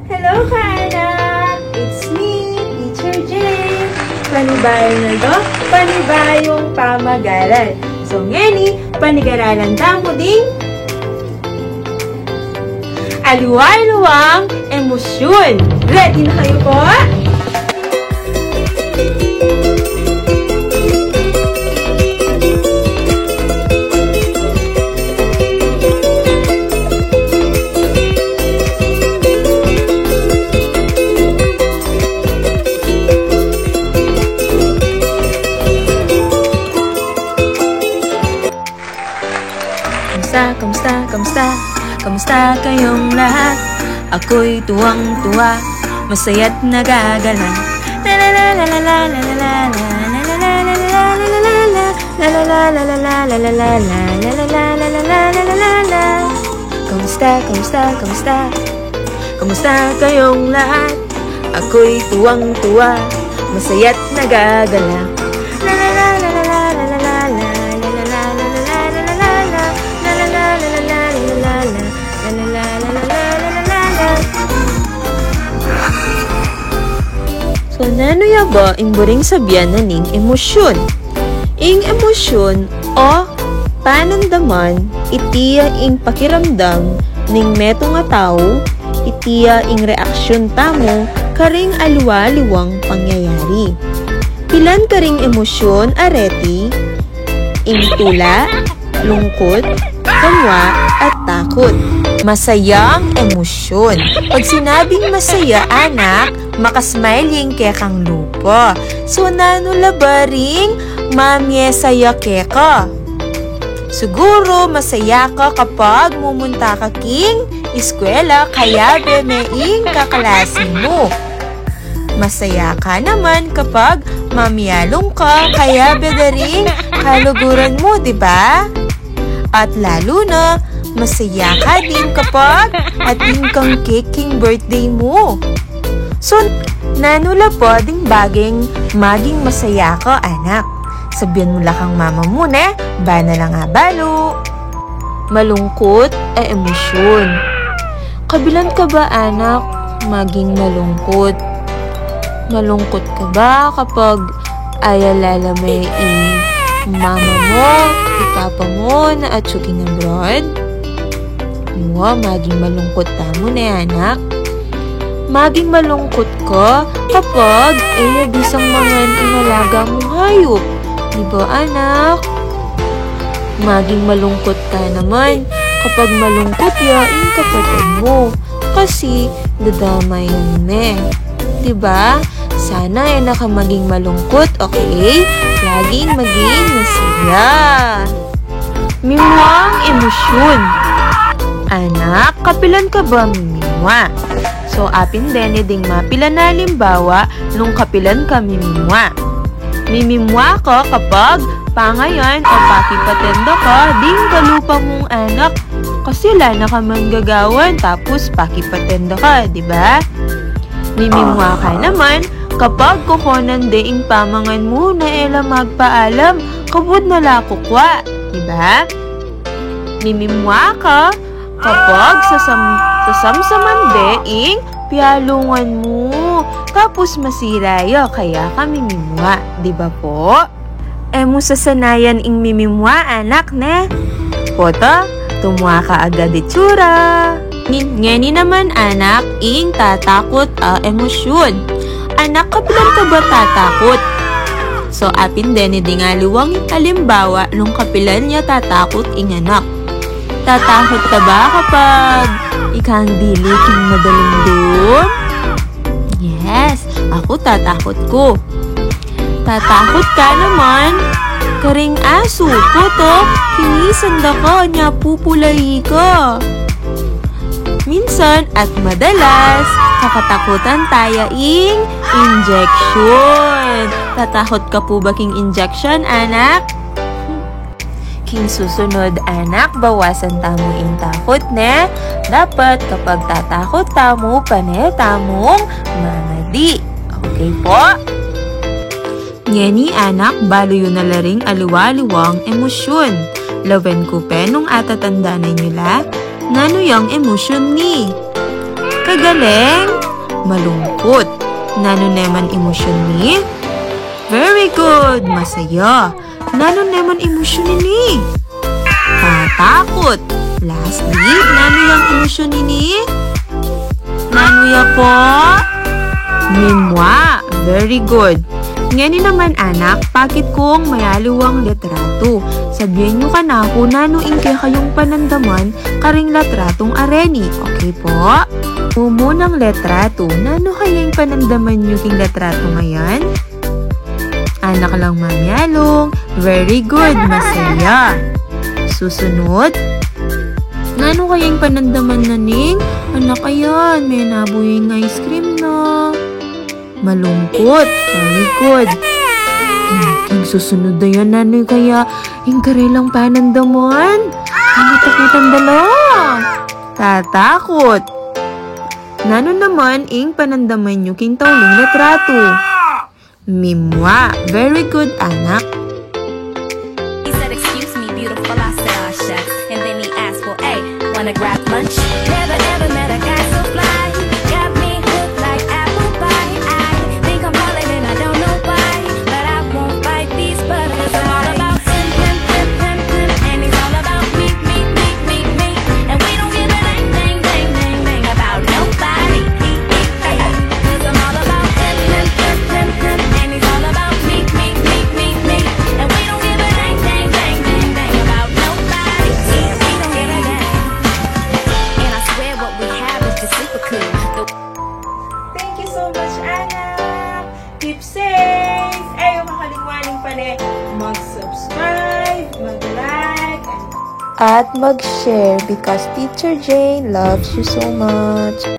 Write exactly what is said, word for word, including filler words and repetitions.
Hello, kaanak! It's me, Teacher Jane. Panibayong aldo, panibayong pamag-aral. So, ngeni, panigaralan tamu ding aliwa-aliwang emosyun. Ready na kayu po? Kamusta, kamusta, kamusta? Kamusta kayong lahat? Ako'y tuwang-tuwa, masaya't nagagala. La la la la la la la la la la la la la la la la la la la la. La la la la la la la la la la la la la la la la la la. Kamusta, kamusta, kamusta? Kamusta kayong lahat? Ako'y tuwang-tuwa, masaya't nagagala. La la la la la la la la la la la la la la la la la la la. La la la la la la la la la la la la la la la la la. So, nanu ya ba ing buring sabian na ning emosyun? Ing emosyun o panandaman, iti ya ing pakiramdam ning metung a tau, iti ya ing reaksyun tamu karing aliwa-aliwang pangyayari. Pilan karing emosyun a reti, ing tula, lungkut, kamwa, at takut. Masayang emosyun. Pag sinabing masaya, anak, makasmile ya ing kekang lupa. So, nanu la ba ring mamie saya keka? Siguru, masaya ka kapag mumunta ka king eskwela, kayabe me ing kaklase mu. Masaya ka naman kapag mamialung ka, kayabe da ring kaluguran mu, di ba? At lalu na, masaya ka din kapag atin kang cake king birthday mu. So, nanu la pwedeng bageng maging masaya ka, anak? Sabian mu la kang mama mu, ne? Bana lang abalu. Malungkut a emosyun. Kabilan ka ba, anak, maging malungkut? Malungkut ka ba kapag ayalala me i mama mu, i papa mu na atsu king abroad? Wa, maging malungkut tamu ne, anak. Maging malungkut ka kapag e ya bisang mangan ing alaga mung hayup. Di ba, anak? Maging malungkut ka naman kapag malungkut ya ing kapatid mu kasi dadamayan me. Di ba? Sana e na ka maging malungkut, okay? Laging maging masaya. Mimwang emosyun. Anak, kapilan ka ba mimimwa? So, apin deni ding mapilan a alimbawa nung kapilan ka mimimwa. Mimimwa ka kapag pangayan o pakipatenda ka ding kalupa mung anak. Kasi ala na ka mang gagawan, tapus pakipatenda ka, di ba? Mimimwa ka naman kapag kukunan de ing pamangan mu na e la magpaalam, kabud na la kukwa, di ba? Mimimwa ka kapag sasam-, sasamsaman de ing pialungan mu, tapus masira ya, kaya ka mimimwa, di ba po? E mu sasanayan ing mimimwa, anak, ne? Poto, tumwa ka agad itsura. Ni-, ngeni naman, anak, ing tatakut a emosyun. Anak, kapilan ka ba tatakut? So, apin deni ding aliwang alimbawa nung kapilan ya tatakut ing anak. Tatakut ka ba kapag ikang dili king madalumdum? Yes, aku tatakut ku. Tatakut ka naman karing asu, poto, kinisan da ka, nya pupulai ka. Minsan at madalas, kakatakutan taya ing injection. Tatakut ka pu ba king injection, anak? King susunod, anak, bawasan tamu ing takut, ne? Dapat kapag tatakut tamu, pane tamung mangadi. Okay po? Ngeni, anak, balu yu na la ring aliwa-aliwang emosyun. Lawen ku pe nung atatanda na yu la, nanu yang emosyun ni? Kagaling? Malungkot. Nanu naman emosyon ini? Very good. Masaya. Nanu naman emosyon ini? Tatakot. Lastly, nanu yang emosyon ini? Nanu ya pu? Mimua. Very good. Ngeni naman, anak, pakit kung mayaliwang litratu. Sabian yu kanaku nanu ing kekayung panandaman karing litratung areni. Okay pu? Mumunang litratu. Nanu kaya ing panandaman yu king litratu ngayan? Anak lang mamialung. Very good. Masaya. Susunod. Nanu kaya ing panandaman na ning anak? Ayan, menabu ya ing ice cream na. Malungkot. Very good. Hmm, ing susunod na yan, nanu kaya ing karelang panandaman? Nanu takutan da la? Tatakot. Nanu naman ing panandaman yu king tauling litratu? Mimua. Very good, anak. He said, "Excuse me, beautiful." I said, "Ah, shucks." And then he asked, "Well, hey, wanna grab lunch?" Never ever met a guy so fly. Got me hooked like apple pie. I think I'm falling and I don't know why, but I won't bite these butters. I'm all about him, him, him, him, him, and he's all about me, me, me, me, me. And we don't give a dang, dang, dang, dang, dang about nobody. Hey, 'cause I'm all about him, him, him, him, him, and he's all about me, me, me, me, me. And we don't give a dang, dang, dang, dang, dang about nobody. We don't give a dang. And I swear what we have is just super cool. The Thank you so much, anak. Keep safe. Ayaw makaligwani pa rin mag-subscribe, mag-like, and At mag-share because Teacher Jane loves you so much.